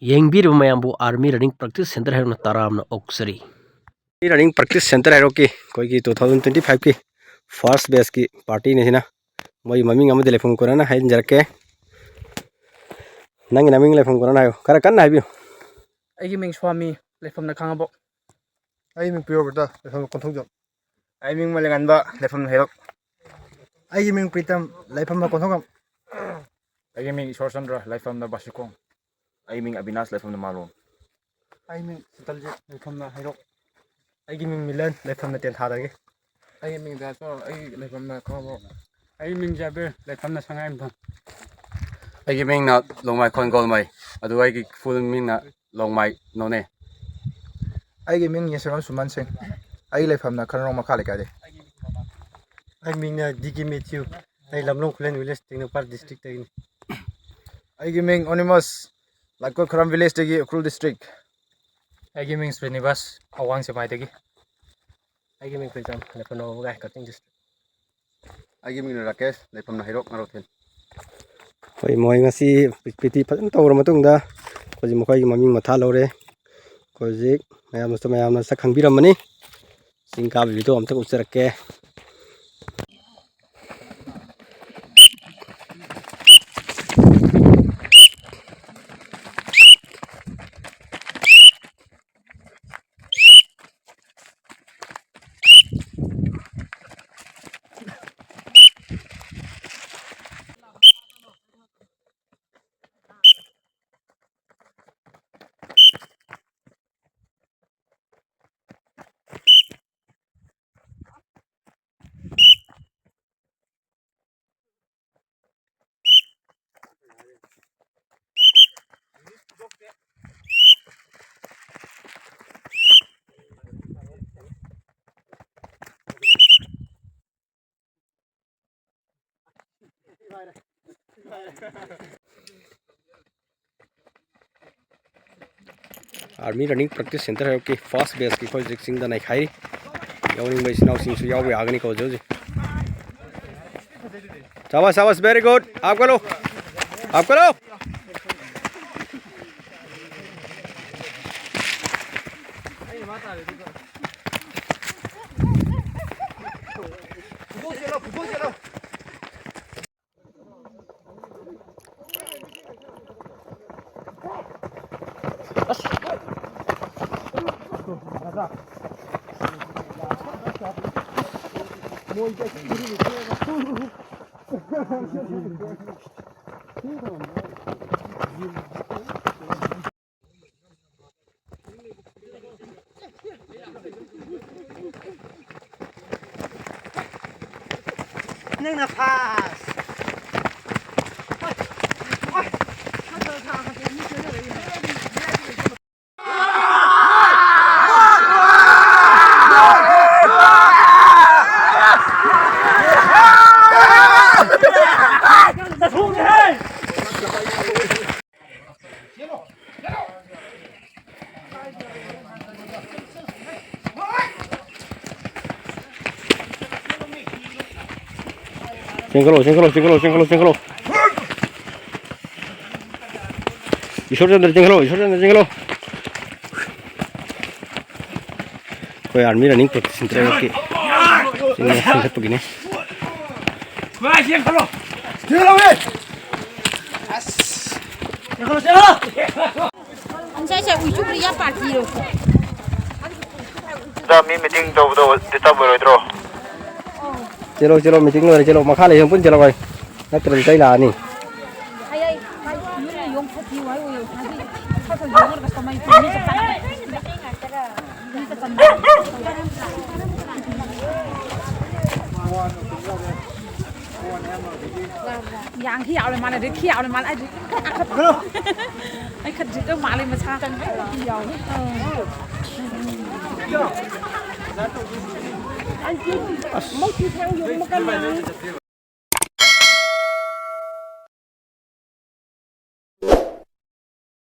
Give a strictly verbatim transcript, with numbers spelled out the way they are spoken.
ꯌꯦꯡꯕꯤꯔꯤꯕ ꯃꯌꯥꯝꯕꯨ Army Running Practice Center ꯍꯥꯏꯔꯣꯅ ꯇꯔꯥꯝꯅ ꯑꯣꯛꯆꯔꯤ꯫ Running Practice Center ꯍꯥꯏꯔꯣꯛꯀꯤ ꯑꯩꯈꯣꯏꯒꯤ two thousand twenty five ꯀꯤ first batch ꯀꯤ party ꯅꯤ ꯁꯤꯅ꯫ ꯃꯣꯏꯒꯤ ꯃꯃꯤꯡ ꯑꯃꯗꯤ ꯂꯩꯐꯝ ꯀꯣꯟꯅꯅ ꯍꯥꯏꯖꯔꯛꯀꯦ꯫ ꯅꯪꯒꯤ ꯅꯃꯤꯡ ꯂꯩꯐꯝ ꯀꯣꯟꯅꯅ ꯍꯥꯏꯌꯨ, ꯈꯔ ꯀꯟꯅ ꯍꯥꯏꯕꯤꯌꯨ꯫ ꯑꯩꯒꯤ ꯃꯤꯡ ꯁ꯭ꯋꯥꯃꯤ, ꯂꯩꯐꯝꯅ ꯈꯥꯉꯕꯣꯛ꯫ ꯑꯩꯒꯤ ꯃꯤꯡ ꯄ꯭ꯔꯤꯌꯣꯕ꯭ꯔꯇ, ꯂꯩꯐꯝꯅ ꯀꯣꯟꯊꯧꯖꯝ꯫ ꯑꯩ ꯃꯤꯡ ꯃꯂꯦꯉꯥꯟꯕ, ꯂꯩꯐꯝ ꯍꯩꯔꯣꯛ꯫ ꯑꯩꯒꯤ ꯃꯤꯡ ꯄ꯭ꯔꯤꯇꯝ, ꯂꯩꯐꯝꯅ ꯀꯣꯟꯊꯧꯉꯝ꯫ ꯑꯩꯒꯤ ꯃꯤꯡ ꯏꯁꯣꯔꯆꯟꯗ꯭ꯔ, ꯂꯩꯐꯝꯅ ꯕꯥꯁꯤꯈꯣꯡ꯫ ꯑꯩ ꯃꯤꯡ ꯑꯕꯤꯅꯥꯁ, ꯂꯩꯐꯝꯅ ꯃꯥꯂꯣꯝ꯫ ꯑꯩ ꯃꯤꯡ ꯁꯤꯇꯜꯖꯤꯠ, ꯂꯩꯐꯝꯅ ꯍꯩꯔꯣꯛ꯫ ꯑꯩꯒꯤ ꯃꯤꯡ ꯃꯤꯂꯟ, ꯂꯩꯐꯝꯅ ꯇꯦꯟꯊꯥꯗꯒꯤ꯫ ꯑꯩꯒꯤ ꯃꯤꯡ ꯗꯥꯁꯣꯔ, ꯑꯩ ꯂꯩꯐꯝꯅ ꯈꯥꯉꯕꯣꯛ꯫ ꯑꯩ ꯃꯤꯡ ꯖꯥꯕꯤꯔ, ꯂꯩꯐꯝꯅ ꯁꯉꯥꯏꯌꯨꯝꯐꯝ꯫ ꯑꯩꯒꯤ ꯃꯤꯡꯅ ꯂꯣꯡꯃꯥꯏꯈꯣꯟ ꯒꯣꯜꯃꯩ, ꯑꯗꯨꯒ ꯑꯩꯒꯤ full ꯃꯤꯡꯅ ꯂꯣꯡꯃꯥꯏ ꯅꯣꯅꯦ꯫ ꯑꯩꯒꯤ ꯃꯤꯡ ꯌꯦꯁꯨꯔꯣꯟ ꯁꯨꯃꯟ ꯁꯤꯡ꯫ ꯑꯩꯒꯤ ꯂꯩꯐꯝꯅ ꯈꯔꯅꯣꯡ ꯃꯈꯥ ꯂꯩꯀꯥꯏꯗꯩ꯫ ꯑꯩ ꯃꯤꯡꯅ ꯗꯤ ꯀꯦ ꯃꯦꯊ꯭ꯌꯨ꯫ ꯑꯩ ꯂꯝꯂꯣꯡ ꯈꯨꯂꯦꯟ village, ꯇꯦꯡꯅꯧꯄꯜ district ꯇꯒꯤꯅꯤ꯫ ꯑꯩꯒꯤ ꯃꯤꯡ ꯑꯣꯅꯤꯃꯁ, ꯂꯥꯏꯀꯣꯠ ꯈꯨꯔꯝ village ꯇꯒꯤ, ꯎꯈ꯭ꯔꯨꯜ district꯫ ꯑꯩꯒꯤ ꯃꯤꯡ ꯁ꯭ꯔꯤꯅꯤꯕꯥꯁ, ꯑꯋꯥꯡ ꯁꯦꯛꯃꯥꯏꯗꯒꯤ꯫ ꯑꯩꯒꯤ ꯃꯤꯡ ꯄ꯭ꯔꯤꯇꯝ, ꯂꯩꯐꯝ ꯅꯣꯡꯕꯒꯥꯏ, ꯀꯛꯆꯤꯡ district꯫ ꯑꯩꯒꯤ ꯃꯤꯡꯅ ꯔꯥꯀꯦꯁ, ꯂꯩꯐꯝꯅ ꯍꯩꯔꯣꯛ, ꯉꯥꯔꯣꯛꯊꯦꯟ꯫ ꯑꯩꯈꯣꯏ ꯃꯣꯏ ꯉꯁꯤ PT ꯐꯖꯅ ꯇꯧꯔ ꯃꯇꯨꯡꯗ ꯑꯩꯈꯣꯏ ꯍꯧꯖꯤꯛ ꯃꯈꯣꯏꯒꯤ ꯃꯃꯤꯡ ꯃꯊꯥ ꯂꯧꯔꯦ꯫ ꯑꯩꯈꯣꯏ ꯍꯧꯖꯤꯛ ꯃꯌꯥꯝꯅꯁꯨ, ꯃꯌꯥꯝꯅꯁꯨ ꯈꯪꯕꯤꯔꯝꯃꯅꯤ꯫ ꯆꯤꯡ ꯀꯥꯕꯒꯤꯗꯣ ꯑꯝꯇ ꯎꯠꯆꯔꯛꯀꯦ꯫ Army Running Practice Center ꯍꯥꯏꯔꯛꯀꯤ first batch ꯀꯤ ꯑꯩꯈꯣꯏ ꯍꯧꯖꯤꯛ ꯆꯤꯡꯗ ꯅꯩꯈꯥꯏꯔꯤ꯫ ꯌꯥꯎꯅꯤꯡꯕ ꯏꯆꯤꯟ ꯏꯅꯥꯎꯁꯤꯡꯁꯨ ꯌꯥꯎꯕ ꯌꯥꯒꯅꯤꯀꯣ ꯍꯧꯖꯤꯛ ꯍꯧꯖꯤꯛ꯫ शाबाश, शाबाश, very good। आप करो, आप करो। ꯅꯪꯅ ꯐꯥꯁ꯫ ꯆꯦꯟꯈꯠꯂꯣ, ꯆꯦꯟꯈꯠꯂꯣ, ꯆꯦꯟꯈꯠꯂꯣ, ꯆꯦꯟꯈꯠꯂꯣ, ꯆꯦꯟꯈꯠꯂꯣ꯫ ꯏꯁꯣꯔꯆꯟꯗ꯭ꯔ ꯆꯦꯟꯈꯠꯂꯣ, ꯏꯁꯣꯔꯆꯟꯗ꯭ꯔ ꯆꯦꯟꯈꯠꯂꯣ꯫ ꯑꯩꯈꯣꯏ army running practice centre ꯀꯤ ꯆꯤꯡ ꯆꯤꯡꯈꯠꯄꯒꯤꯅꯤ꯫ ꯉꯁꯥꯏꯁꯦ ꯎꯏꯆꯨꯛ ꯔꯤꯌꯥ ꯄꯥꯔꯇꯤꯔꯣ? ꯗ ꯃꯤ meeting ꯇꯧꯕꯗꯣ disturb ꯑꯣꯏꯔꯣꯏꯗ꯭ꯔꯣ? ꯆꯦꯜꯂꯣ, ꯆꯦꯜꯂꯣ, meeting ꯂꯣꯏꯔꯦ, ꯆꯦꯜꯂꯣ, ꯃꯈꯥ ꯂꯩ ꯄꯨꯟ ꯆꯦꯜꯂꯣ ꯚꯥꯏ, ꯅꯠꯇ꯭ꯔꯗꯤ ꯆꯩ ꯂꯥꯛꯑꯅꯤ꯫ ꯌꯥꯡꯈꯤ ꯌꯥꯎꯔꯦ ꯃꯥꯅ ꯔꯤꯛꯈꯤ ꯌꯥꯎꯔꯦ ꯃꯥꯅ ꯑꯩ ꯔꯤꯛ ꯑꯩ ꯈꯠ ꯔꯤꯛ ꯃꯥꯜꯂꯦ ꯃꯁꯥ ꯌꯥꯎꯔꯦ꯫ ꯑꯁ꯫